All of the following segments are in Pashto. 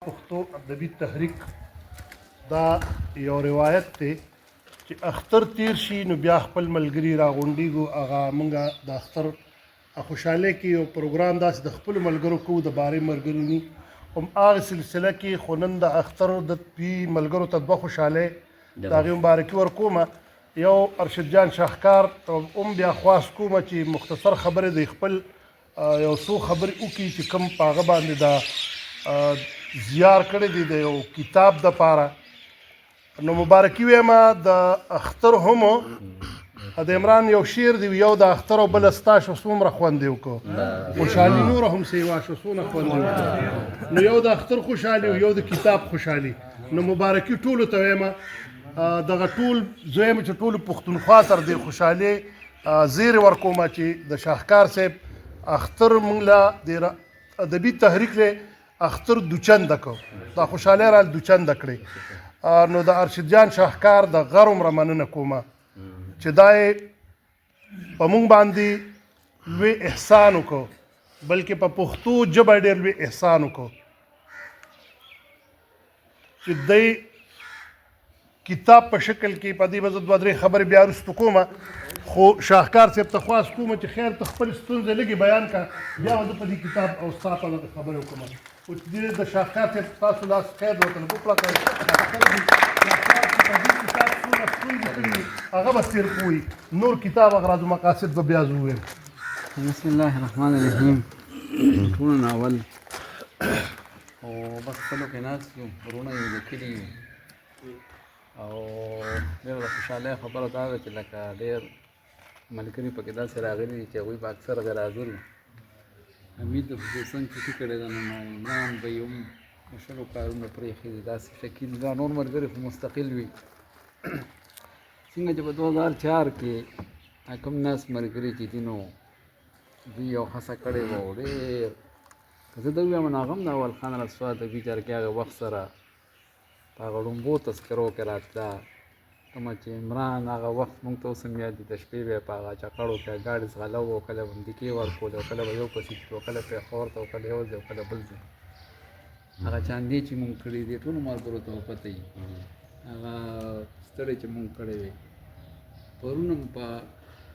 پښتو ادبي تحریک دا یو روایت دی چې اختر تیر شي نو بیا خپل ملګري راغونډیږو. هغه مونږه د اختر خوشحالۍ کې یو پروګرام داسې د خپلو ملګرو کوو، د بارې ملګرو ني هم هغه سلسله کې. خو نن د اختر د پی ملګرو ته دوه خوشحالۍ د هغې مبارکي ورکومه. یو ارشد جان شاهکار ته هم بیا خواست کومه چې مختصر خبرې د خپل یو څو خبرې وکړي چې کوم په هغه باندې دا زیار کړی دی د یو کتاب د پاره. نو مبارکي وایم د اختر هم. د عمران یو شعر دی، یو د اختر او بل ستا شو، څومره خوند یې وکړو، خوشحالي نور هم سیوا شو، څونه خوند یې وکړو. نو یو د اختر خوشحالي او یو د کتاب خوشحالي. نو مبارکي ټولو ته وایم. دغه ټول زویم چې ټولو پښتونخوا تر دې خوشحالي زیری ورکوم چې د شاهکار صاحب اختر مونږ له د ادبي تحریک له اختر دوچند کو دا خوشحالي را دوچند کړي. نو د ارشد جان شاهکار د غر عمره مننه کومه چې دا یې په مونږ باندې لوی احسان وکړو، بلکې په پښتو ژبه ډېر لوی احسان وکړو چې دی کتاب په شکل کې. په دې به زه دوه درې خبرې بیا وروسته کوم، خو شاهکار صاحب ته خواست کوم چې خیر ته خپل ستونزې لږې بیان کړه، بیا به زه په دې کتاب او ستا په دغه خبرې وکړم. او چې دې د شاهکار صاحب تاسو لاس خیر ورته وکړه، شاهکار چې په دې کتاب څومره ستونزې کړي هغه به سیر کوي، نور کتاب اغراض و مقاصد به بیا زه ووایم. بسم الله الرحمن الرحیم. ټولو نه اول او بس خپلو کې ناست یو، وروڼه یو، د کلي یو، او ډېره د خوشحالۍ خبره دا ده چې لکه ډېر ملګري پکې داسې راغلي دي چې هغوی به اکثر غیر حاضر وو. حمید خصوصا چټي کړې ده، نو عمران به یې هم د شلو کارونه پرېښي دي، داسې شکیل، دا نور ملګري خو مستقل وي. څنګه چې په 2004 کې کوم ناست ملګري چې دي، نو دوی یو هڅه کړې وه او ډېر که زه دا ووایم، نو هغه هم د اول خان رسوا د بي جرګې هغه وخت سره په هغه ړومبو تذکرو کې راتله، کومه چې عمران هغه وخت موږ ته اوس هم یاد دي، د شپې به یې په هغه چکړو کې ګاډي ځغلوو، کله به امریکې ورکولې او کله به یو پسې تلو، کله پېښور ته او کله یو ځای او کله بل ځای. هغه چاندې چې مونږ کړي دي، ټولو ملګرو ته به پته وي، هغه ستړی چې مونږ کړی وي. پرون هم په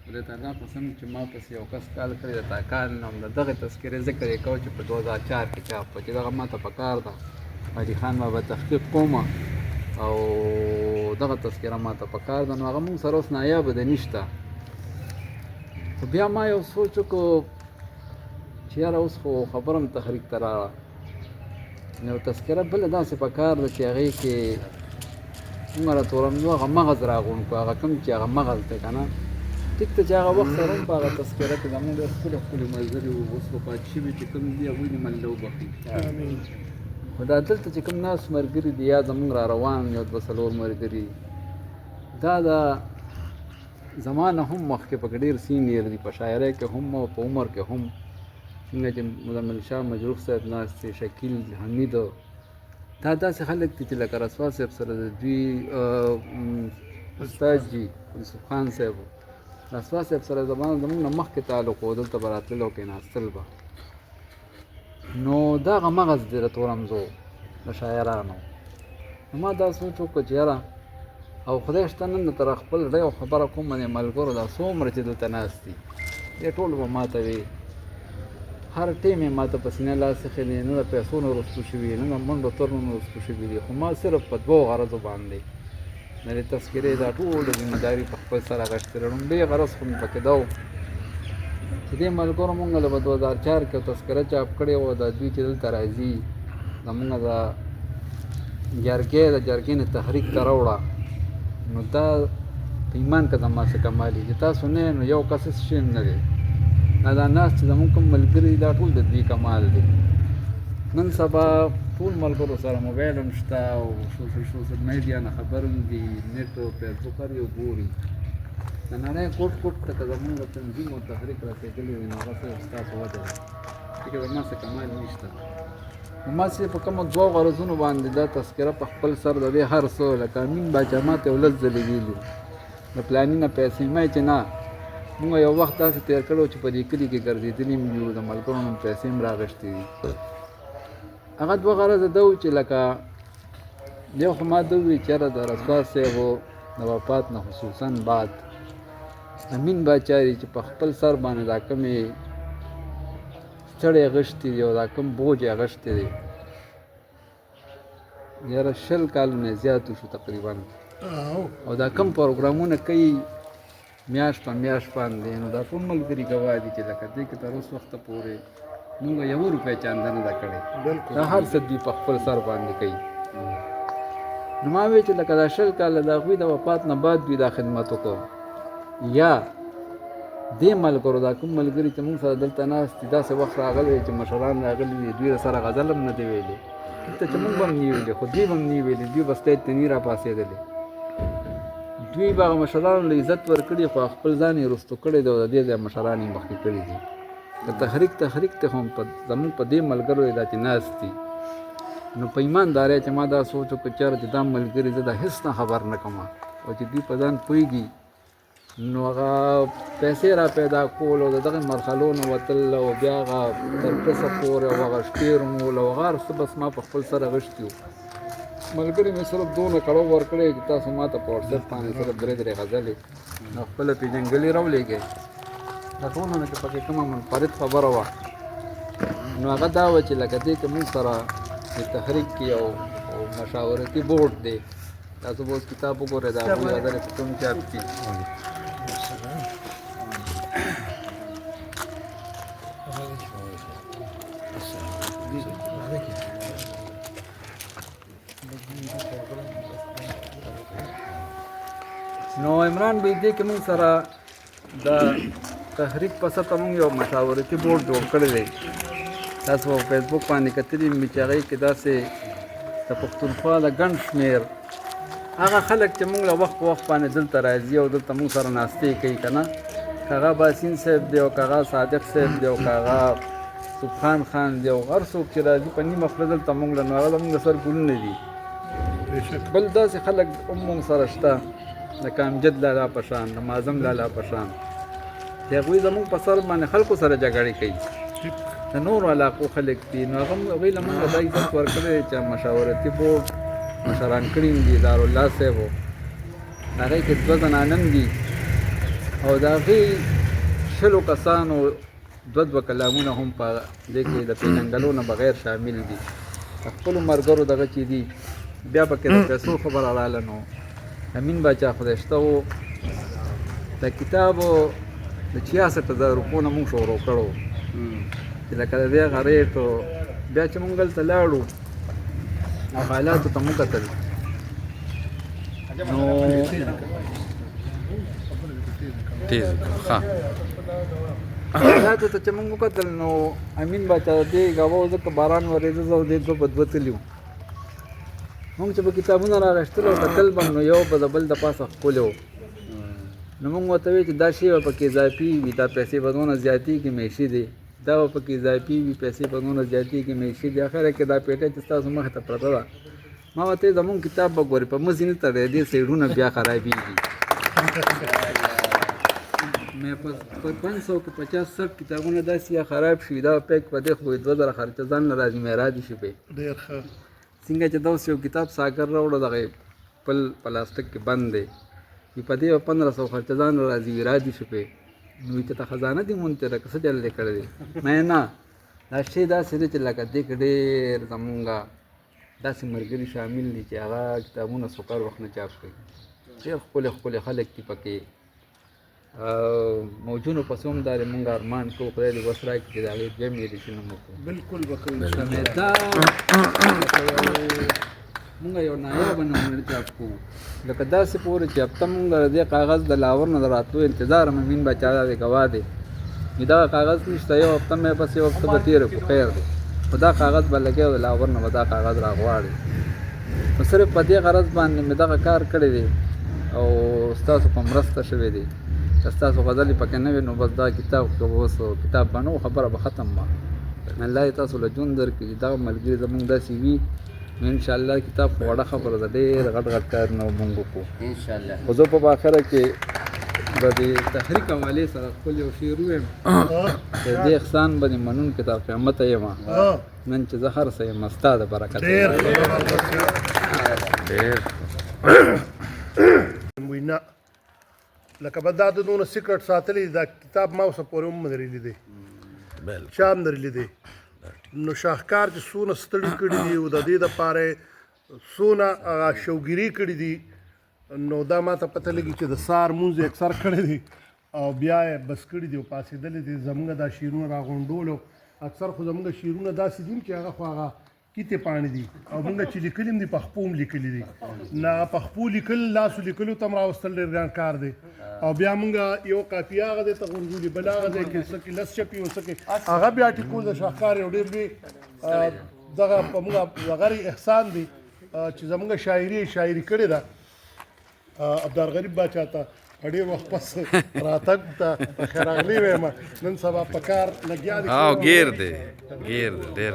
خدای تعالی قسم چې ما پسې یو کس کال کړی د تاکال نه هم د دغې تذکرې ذکر یې کاوه چې په 2004 کې چاپ وه، چې دغه ما ته پکار ده، علي خان بابا تحقیق کوم او دغه تذکره ما ته پکار ده. نو هغه مونږ سره اوس نایابه ده، نشته. خو بیا ما یو سوچ وکړو چې یاره اوس خو خبره هم تحریک ته راغله، نو تذکره بله داسې پکار ده چې هغې کې موږ را تورمزو هغه مغز راغونډ کړو، هغه کوم چې هغه مغز دی که نه. ټیک ته چې هغه وخت سره هم په هغه تذکره کې زموږ ډېر ښکلي ښکلي ملګري وو، اوس وفات شوي چې کوم دي، هغوی دې الله وبخښي. خو دا دلته چې کوم ناست ملګري دي یا زموږ را روان یو دوه څلور ملګري، دا د زما نه هم مخکې پکې ډېر سینیر دي، په شاعرۍ کې هم او په عمر کې هم، څنګه چې مزمل شاه مجروح صاحب ناست دی، شکیل، حمید، دا داسې خلک دي چې لکه رسوا صاحب سره د دوی استاد جي یوسف خان صاحب، رسوا صاحب سره زموږ نه مخکې تعلق و، دلته به راتلل او کېناستل به. نو دغه مغز دی د تورمزو د شاعرانو. نو ما دا سوچ وکړو چې یاره او خدای شته نن تر خپل زړه یو خبره کوم د ملګرو، دا څومره چې دلته ناست دي، دې ټولو به ماته وي، هر ټیم یې ماته په سینه لاس ایښی دی، نه د پیسو نه وروستو شوي، نه د منډو ترنو نه وروستو شوي دي، خو ما صرف په دوو غرضو باندې د دې تذکرې دا ټوله ذمه داري په خپل سر اخیستې ده. لومړی غرض خو مې پکې دا و چې دې ملګرو مونږ له په 2004 کې تذکره چاپ کړې وه، دا دوی چې دلته راځي زمونږ د جرګې د جرګې نه تحریک ته راوړه، نو دا په ایمان که زما څه کمال وي چې تاسو نه یې، نو یو کس هېڅ شی هم نه دی. دا ناست چې زموږ کوم ملګري دي، دا ټول د دوی کمال دی. نن سبا ټول ملګرو سره موبایل هم شته او سوشل میډیا نه خبر هم دي، نېټ او فیسبوک هر یو ګوري، د نړۍ کوټ کوټ ته که زموږ د تنظیم او تحریک رسېدلی وي، نو هغه صرف ستاسو وجه ده، ځکه زما څه کمال نشته. نو ما چې په کومو دوو غرضونو باندې دا تذکره په خپل سر د دې هر څه، لکه امین باچا ما ته یو لس ځلې ویلي د پلاني نه پیسې، ما یې چې نه، موږ یو وخت داسې تېر کړی چې په دې کلي کې ګرځېدلي هم یو، د ملګرو نه پیسې هم راغېستې دي. هغه دوه غرضه دا و چې لکه یو خو ما دا وویل چې یاره د رسوا صاحب د وفات نه خصوصا بعد امین باچا دی چې په خپل سر باندې دا کومې ستړی غشتي دی او دا کوم بوج یې غشتی دی، یاره 20 کالونه زیات شو تقریبا، او دا کوم پروګرامونه کوي میاشت په میاشت باندې، نو دا ټول ملګري ګواه دي چې لکه دې کې تر اوس وخته پورې مونږ یوه روپۍ چانده نه ده کړې، دا هر څه دوی په خپل سر باندې کوي. نو ما ویل چې لکه دا 20 کاله د هغوی د وفات نه بعد دوی دا خدمت وکړو، یا دې ملګرو دا کوم ملګري چې مونږ سره دلته ناست دي، داسې وخت راغلی چې مشران راغلي دي، دوی سره غزل هم نه دی ویلي، دلته چې مونږ به هم نه ویلي، خو دوی به هم نه ویلي، دوی به سټیج ته نه راپاڅېدلې، دوی به هغه مشرانو له عزت ورکړي، خو خپل ځان یې وروستو کړی دی او د دې ځای مشران یې مخکې کړي دي. که تحریک ته هم زمونږ په دې ملګرو یې دا چې ناست دي، نو په ایماندارۍ چې ما دا سوچ وکړ چېرې چې دا ملګري زه د هېڅ نه خبر نه کړم او چې دوی په ځان پوهېږي، نو هغه پیسې را پیدا کول او د دغې مرحلو نه وتل او بیا هغه تر پسه پورې او هغه شپې رڼول او هغه هر څه بس ما په خپل سره غشتي وو. ملګري مې صرف دونه کړو ورکړی چې تاسو ما ته په واټساپ باندې صرف درې درې غزلې نو خپله پېژندګلي راولېږئ. دا ټولو نه چې پکې کومه منفرد خبره وه نو هغه دا وه چې لکه دې کې موږ سره د تحریک کې یو مشاورتي بورډ دی، تاسو به اوس کتاب وګورئ، د هغوی غزلې په کوم چاپ کې. نو عمران به دې کې موږ سره د تحریک په سطح موږ یو مشاورتي بورډ جوړ کړی دی. تاسو په فیسبوک باندې کتلي مې چې هغې کې داسې د پښتونخوا د ګڼ شمېر هغه خلک چې موږ له وخت په وخت باندې دلته راځي او دلته موږ سره ناستې کوي که نه، که هغه باسین صاحب دی او که هغه صادق صاحب دی او که هغه سبحان خان دی او هر څوک چې راځي په نیمه خوله دلته موږ له، نو هغه زموږ د سر ګلونه دي. بل داسې خلک هم موږ سره شته لکه امجد لالا په شان، د معظم لالا په شان، چې هغوی زموږ په سر باندې خلکو سره جګړې کوي، د نورو علاقو خلک دي. نو هغه هغوی له موږ دا عزت ورکړی چې مشاورتي بورډ مشران کړي دي، دارالله صاحب و، هغې کې دوه زنانه هم دي او د هغې 20 کسانو دوه دوه کلامونه هم په دې کې د پېژندګلو نه بغیر شامل دي. د خپلو ملګرو دغه چې دي بیا پکې د پیسو خبره راغله، نو امین باچا خدای شته و د کتاب د 66,000 روپو نه موږ شروع کړو چې لکه د دې هغه ریټ. بیا چې موږ دلته لاړو او حالاتو ته مو کتل نو تیز ښه حالاتو ته چې موږ وکتل نو امین باچا د دې ګاوه ځکه باران ورېده، زه او دې دوه په دوه تلي وو. موږ چې به کتابونه راغېستل او کتل به نو یو به د بل د پاسه ښکلی و. نو موږ ورته ویل چې دا شی به پکې اضافي وي، دا پیسې به دونه زیاتېږي میشي دی، دا به پکې اضافي وي، پیسې به دونه زیاتېږي میشي دی. اخره کې دا پیټۍ چې ستاسو مخې ته پرته ده، ما ورته ویل زموږ کتاب به ګورې په مزي نه تړی، دې سیډونه بیا خرابېږي. مې په 500 کې 50-60 کتابونه داسې یا خراب شوي، دا پیک په دې خو 2000 خرچه ځان له راځي، مې را دي شي پې. ډېر ښه. څنګه چې دا اوس یو کتاب ساګر راوړو، دغه خپل پلاستیک کې بند دی، وي په دې به 1500 خرچه ځان له راځي، وي را دي شي پې. نو وي چې ته خزانه دې مونتې ده که څه چل دې کړی دی؟ مې نه، دا شی داسې دی چې لکه دې کې ډېر زمونږ داسې ملګري شامل دي چې هغه کتابونه سوکر وخت نه چاپ کوي، ډېر ښکلي ښکلي خلک دي پکې. موجونو پسې هم دا دی مونږ ارمان کوو، خدای دې وس راکړي چې د هغې دویم ایډیشن هم وکړو. بالکل به کوو انشاءالله. دا مونږ یو نایابه نمونه چاپ کوو، لکه داسې پورې چې هفته مونږ د دې کاغذ د لاهور نه د راتلو انتظار هم امین باچا دا دی ګواه دی، وي دغه کاغذ نشته، یو هفته مې بس یو هفته به تېره کړو، خیر دی، خو دا کاغذ به لګي او د لاهور نه به دا کاغذ راغواړي. نو صرف په دې غرض باندې مې دغه کار کړی دی او ستاسو په مرسته شوی دی. که ستاسو غزلې پکې نه وي نو بس دا کتاب که به اوس کتاب به نه و، خبره به ختم وه. الله دې تاسو له ژوند درکړي چې دغه ملګري زموږ داسې وي، نو انشاءالله کتاب خو وړه خبره ده، ډېر غټ غټ کارونه به موږ وکړو انشاءالله. خو زه په اخره کې د دې تحریک حوالې سره خپل یو شعر ووایم. د دې احسان به دې منونکی تر قیامته یم، نن چې زه هر څه یم ستا د برکته ډېر یم. ډېر وی نه، لکه به دا د دونه سیکرټ ساتلی دا کتاب ما اوسه پورې هم نه لیدی، چا هم نه لیدی. نو شاهکار چې څونه ستړي کړي دي او د دې دپاره یې څونه هغه شوګیري کړي دي، نو دا ما ته پته لګي چې د سهار لمونځ یې اکثر کړی دی او بیا یې بس کړي دي او پاڅېدلی دي. زمونږ دا شعرونه راغونډول، اکثر خو زمونږ شعرونه داسې دي چې هغه خو هغه کیتې پاڼې دي، او مونږ چې لیکلي هم دي په خپو هم لیکلي دي. نه په خپو لیکل لاسو لیکلو ته هم راوستل ډېر ګران کار دی. او بیا مونږ یو قافیه هغه ځای ته غورځولي، بل هغه ځای کې څه کې لس چپي او څه کې هغه بیا ټیکول. د شاهکار یو ډېر لوی دغه په مونږ غری احسان دی چې زمونږ شاعري شاعري کړې ده. عبدالغریب غریب باچا ته په ډېر وخت پس راتګ ته په خیر راغلی وایم. نن سبا په کار لګیا دی. او ګیر دی، ګیر دی ډېر.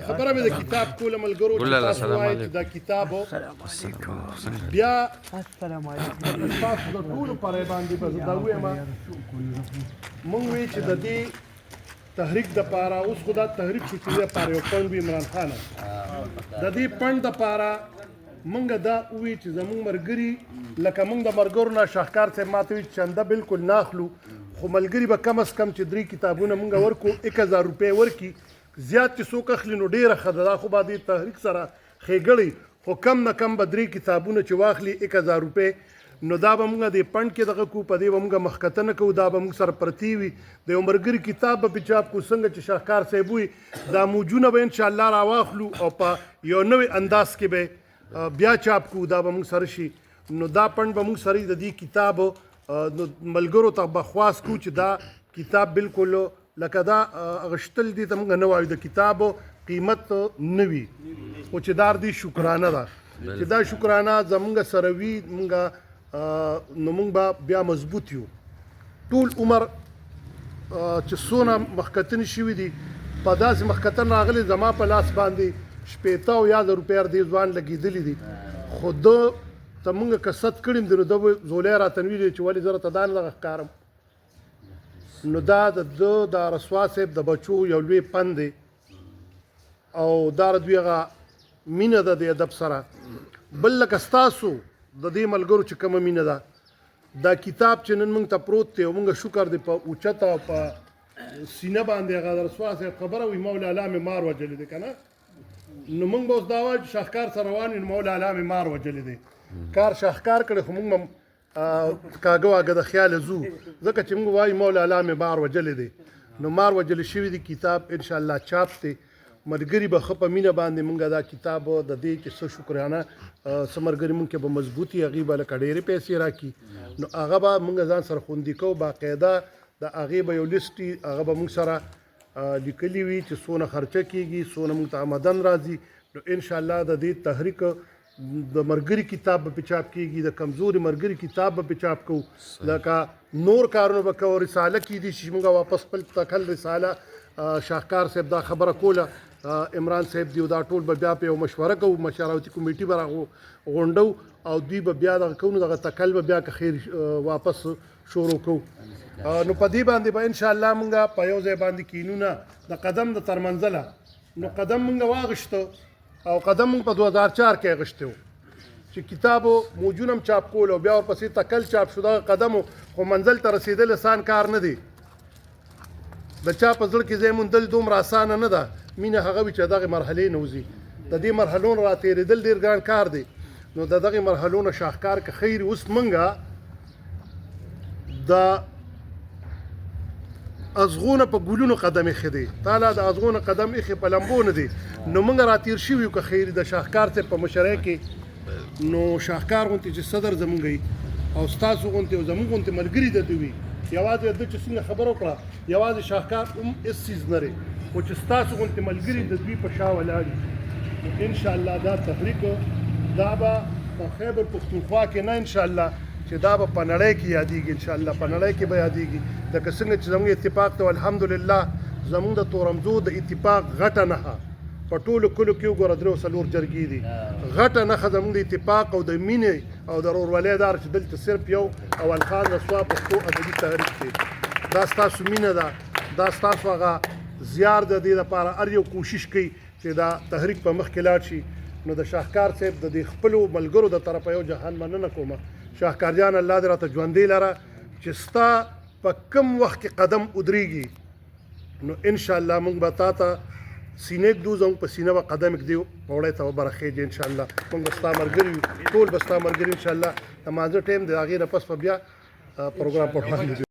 خبره مې د کتاب کوله ملګرو چې ګل الله، تاسو سلام وایئ چې علیکم. دا کتاب بیا تاسو د ټولو پرې باندې به زه دا ووایم، مونږ وی چې د دې تحریک د پاره اوس خو دا تحریک شو چې د پاره یو پند وي عمران خان، د دې پند د پاره مونږ دا ووی چې زمونږ مرګري، لکه مونږ د مرګرو نه شاهکار صاحب ماته وی چې چنده بالکل نه اخلو، خو ملګري به کم از کم چې 3 کتابونه مونږ ورکو 1000 روپۍ ورکي. زیات چې څوک اخلي نو ډېره ښه ده، دا خو به دې تحریک سره ښېګړی، خو کم نه کم به 3 کتابونه چې واخلي 1000 روپۍ، نو دا به مونږ دې پند کې دغه کو، په دې به مونږ مخکتنه کوو، دا به مونږ سره پرتې وي. د یو مرګري کتاب به پې چاپ کړو، څنګه چې شاهکار صاحب وي دا موجونه به انشاءالله راواخلو او په یو نوی انداز کې به بیا چاپ کړو، دا به مونږ سره شي. نو دا پند به مونږ سره د دې کتاب نو ملګرو ته به خواست کوو چې دا کتاب بالکل لکه دا غشتل دي ته مونږ نه وایو، د کتاب قیمت نه وي، خو چې دار دي شکرانه ده، چې دا شکرانه زمونږ سره وي، مونږ نو مونږ به بیا مضبوط یو ټول عمر. چې څونه مخکتنې شوي دي په داسې مخکتن راغلي، زما په لاس باندې 60 او یا زر روپۍ دې ځوان لګېدلي دي، خو ده ته مونږ که ست کړي هم دي نو ده به ځولی راته ویلي چې ولې زه راته دا نه دغه ښکارم. نو دا د ده د رسوا صاحب د بچو یو لوی پند دی، او دا د دوی هغه مینه ده د ادب سره. بل لکه ستاسو د دې ملګرو چې کومه مینه ده، دا کتاب چې نن مونږ ته پروت دی او مونږ شکر دی په اوچته او په سینه باندې هغه د رسوا صاحب خبره وي، مولا الله مې مار وژلی دی که نه، نو مونږ به اوس دا وایو چې شاهکار سره روان یو، مولا الله مې مار وژلی دی. کار شاهکار کړی، خو مونږ به کاږه واږه د خیاله ځو، ځکه چې موږ وایو مولا الله مې مار وژلی دی. نو مار وژل شوی دی، کتاب انشاءالله چاپ دی. ملګري به ښه په مینه باندې مونږ دا کتاب د دې چې څه شکرانه څه ملګري مونږ کې به مضبوطي، هغې به لکه ډېرې پیسې راکړي، نو هغه به مونږ ځان سره خوندي کوو باقاعده. د هغې به یو لیست وي، هغه به مونږ سره لیکلي وي چې څونه خرچه کېږي، څونه مونږ ته آمدن راځي. نو انشاءالله د دې تحریک د مرګري کتاب به پې چاپ کېږي، د کمزوري مرګري کتاب به پې چاپ کوو، لکه نور کارونه به کوو. رساله کېدی شي چې موږ واپس خپل تکل رساله، شاهکار صاحب دا خبره کوله، عمران صاحب دی، دا ټول به بیا په یو مشوره کوو، مشاورتي کمیټي به راغونډو او دوی به بیا دغه کوو، نو دغه تکل به بیا که خیر واپس شروع کوو. نو په دې باندې به انشاءالله موږ په یو ځای باندې کینو نه د قدم د تر منزله. نو قدم موږ واغشته، او قدم موږ په 2004 کې اخیستی و چې کتاب موجونه هم چاپ کول او بیا ورپسې تکل چاپ شو. دغه قدم خو منزل ته رسېدل اسان کار نه دی، د چا په زړه کې ځای موندل دومره اسانه نه ده. مینه هغه وي چې دغې مرحلې نه وځي، د دې مرحلو نه راتېرېدل ډېر ګران کار دی. نو د دغې مرحلو نه شاهکار که خیر اوس موږ د ازغونه په ګلونو قدم ایښی دی، تا لا د ازغونه قدم ایښی په لمبو نه دی، نو موږ راتېر شوي یو که خیر د شاهکار صاحب په مشرۍ کې. نو شاهکار غونتې چې صدر زمونږ وي او ستاسو غونتې او زمونږ غونتې ملګري د دوی وي، یوازې ده چې څنګه خبره وکړه، یوازې شاهکار هم هېڅ څیز نه دی، خو چې ستاسو غونتې ملګري د دوی په شا ولاړ وي، نو انشاءالله دا تحریک دا به په خیبر پښتونخوا کې نه انشاءالله چې دا به په نړۍ کې یادېږي، انشاءالله په نړۍ کې به یادېږي. لکه څنګه چې زموږ اتفاق ته الحمدلله زموږ د تورمزو د اتفاق غټه نښه په ټولو کلو کې وګوره درې او څلور جرګې دي. غټه نښه زموږ د اتفاق او د مینې او د ورورولۍ دار چې دلته صرف یو اول خان رسوا پښتو ادبي تحریک دی. دا ستاسو مینه ده، دا ستاسو هغه زیار د دې لپاره هر یو کوشش کوي چې دا تحریک په مخ کې لاړ شي. نو د شاهکار صاحب د دې خپلو ملګرو د طرفه یو جهان مننه کوم. شاهکار جان، الله دې راته ژوندی لره چې ستا په کم وخت کې قدم ودرېږي، نو ان شاء الله موږ به تا ته سینه ږدو، زموږ په سینه به قدم ږدي، پوړۍ ته به برخېږي. ان شاء الله موږ به ستا ملګري یو، ټول به ستا ملګري. ان شاء الله د مانځه ټایم د هغې نه پس به بیا پروګرام په وړاندې.